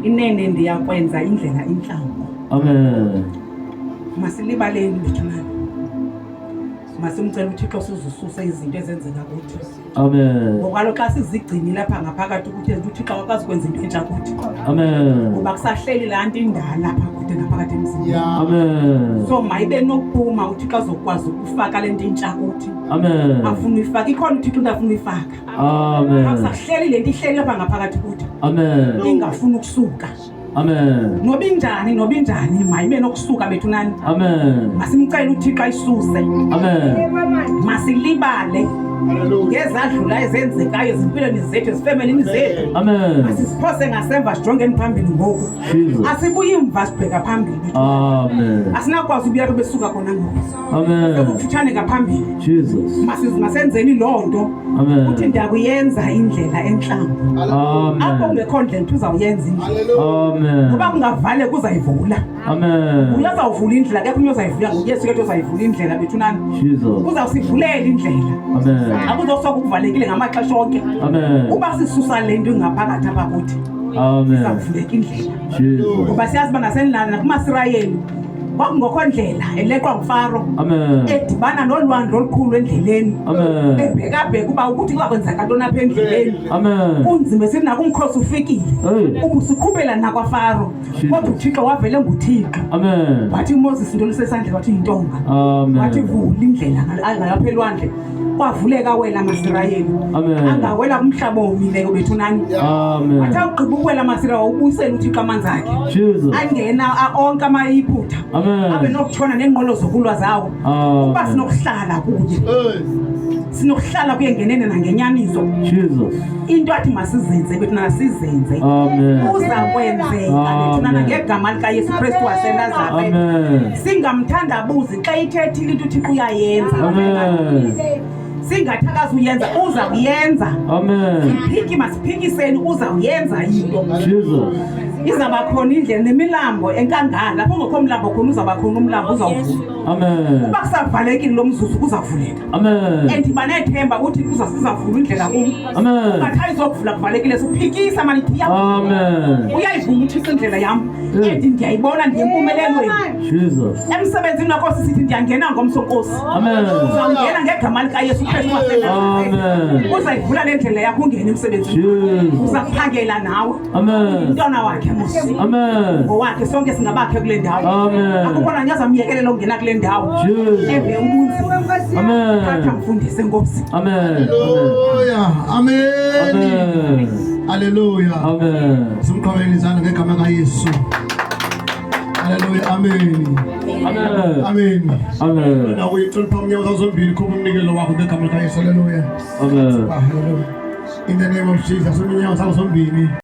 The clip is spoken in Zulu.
Inene ndiyakwenza indlela intlango. Amen. Masilibaleni bethunana. Masimcela uThixo sizisuse izinto ezenzeka kuthi. Amen. Ngokwalo xa sizigcinile apha ngaphakathi ukuthi uThixo akakwazi kwenza into entsha kuthi. Amen. Ngoba kusahleli laa nto indala apha kude ngaphakathi emzimbeni. Amen. So mayibe nokuphuma uThixo azokwazi ukufaka le nto intsha kuthi. Amen. Afuna uyifaka ikhona uThixo into afuna uyifaka. Amen. Akusahleli le nto ihleli apha ngaphakathi kuthi. Amen. Ingafuni ukusuka. Amen. Noba injani noba injani mayibe nokusuka bethu nani. Amen. Masimcele uThixo ayisuse. Amen. Masilibale ngezadlula ezenzekayo ezimpilweni zethu ezifemelini zethu. Amen. Masiziphose ngasemva sijongeni phambili ngoku. Jesus. Asibuyi mva sibheka phambili. Amen. Asinakwazi ubuya apho besuka khona ngoku. Amen. Sekufutshane ngaphambili. Jesus. Masenzeni loo nto. Amen. Uthi ndiyakuyenza indlela entlambo. Amen. Apho kungekho ndlela uthi uzawuyenza indlela. Amen. Noba kungavaleka uzayivula. Amen. Uye uzawuvula indlela akekho umntu ozayivula nguYesu ke uzayivula indlela bethu nani. Jesus. Uzawusivulela indlela. Amen. Akuzosoka ukuvalekile ngamaxesha onke. Amen. Uba sisusa le nto ingaphakathi apha kuthi. Amen. Izawuvuleka indlela. Jesus. Ngoba siyazi uba nasenilana nakumaSirayeli kwakungekho ndlela eleqwa nguFaro. Amen. Edibana nolwandle olukhulu endleleni. Amen. Ebhekabheka uba ukuthi kuza kwenzeka ntoni apha endleleni. Amen. Kunzima esithi nakumkhosi ufikile. Hey. Ubusikhubela nakwaFaro. Jesus. Kodwa uThixo wavele nguThixo. Amen. Wathi uMoses into lisesandleni wathi yintonga. Amen. Wathi vula indlela ngapha elwandle. Kwavuleka wela amaSirayeli. Amen. Angawela kumhlaba owomileyo bethu nani. Amen. Wathi awugqiba ukuwela amaSirayeli wawubuyisela uThixo amanzi akhe. Jesus. Angena onke amayiphutha. Amen. Abe nokutshona neenqwelo zokulwa zawo. Uba Amen. sinokuhlala kuye. Sinokuhlala kuye ngenene nangenyaniso. Jesus. Into athi masizenze bethu nasizenze. Amen. Kuza kwenzeka bethu nana Amen. ngegama likaYesu Kristu waseNazareth. Amen. Singamthandabuzi xa ithethile into uThixo uyayenza. Amen. Singathi akazuyenza uza kuyenza. Amen. Phiki masiphikiseni uzawuyenza into. Jesus. Izawuba khona indlela nemilambo enkangala. Lapho ungekho mlambo khona uzawuba khona umlambo uzawuvula. Amen. Uba kusavalekile lo mzuzu kuzawuvuleka. Amen. And ndiba nethemba uthi kuzasizavula indlela kum. Amen. Ungathi ayizokuvula kuvalekile suphikisa mani ithi Amen. Uyayivuma uThixo indlela yam. And ndiyayibona ndiyempumelelweni. Jesus. Emsebenzini wakho sisithi ndiyangena ngomso Nkosi. Amen. Uzawungena ngegama likaYesu Kristu waseNazareth. Amen. Uzayivula le ndlela yakho ungene emsebenzini. Jesus. Uzakuphangela nawe. Amen. Umntwana wakhe mos. Amen. Ngowakhe sonke singabakhe kule ndawo. Amen. Akukho nanye azamyekelela ukungena kule ndawo. Jesus. Eve ubunzima. Amen. Thatha mfundisi Nkosi. Amen. Amen. Hallelujah. Amen. Amen. Hallelujah. Amen. Simqhwabele izandla ngegama kaYesu. Hallelujah. Amen. Amen. Amen. Amen. Na uyicela phambi nyawo zombili khupha umnikelo wakho ngegama likaYesu. Hallelujah. Amen. Hallelujah. In the name of Jesus, unyawo zakho zombili.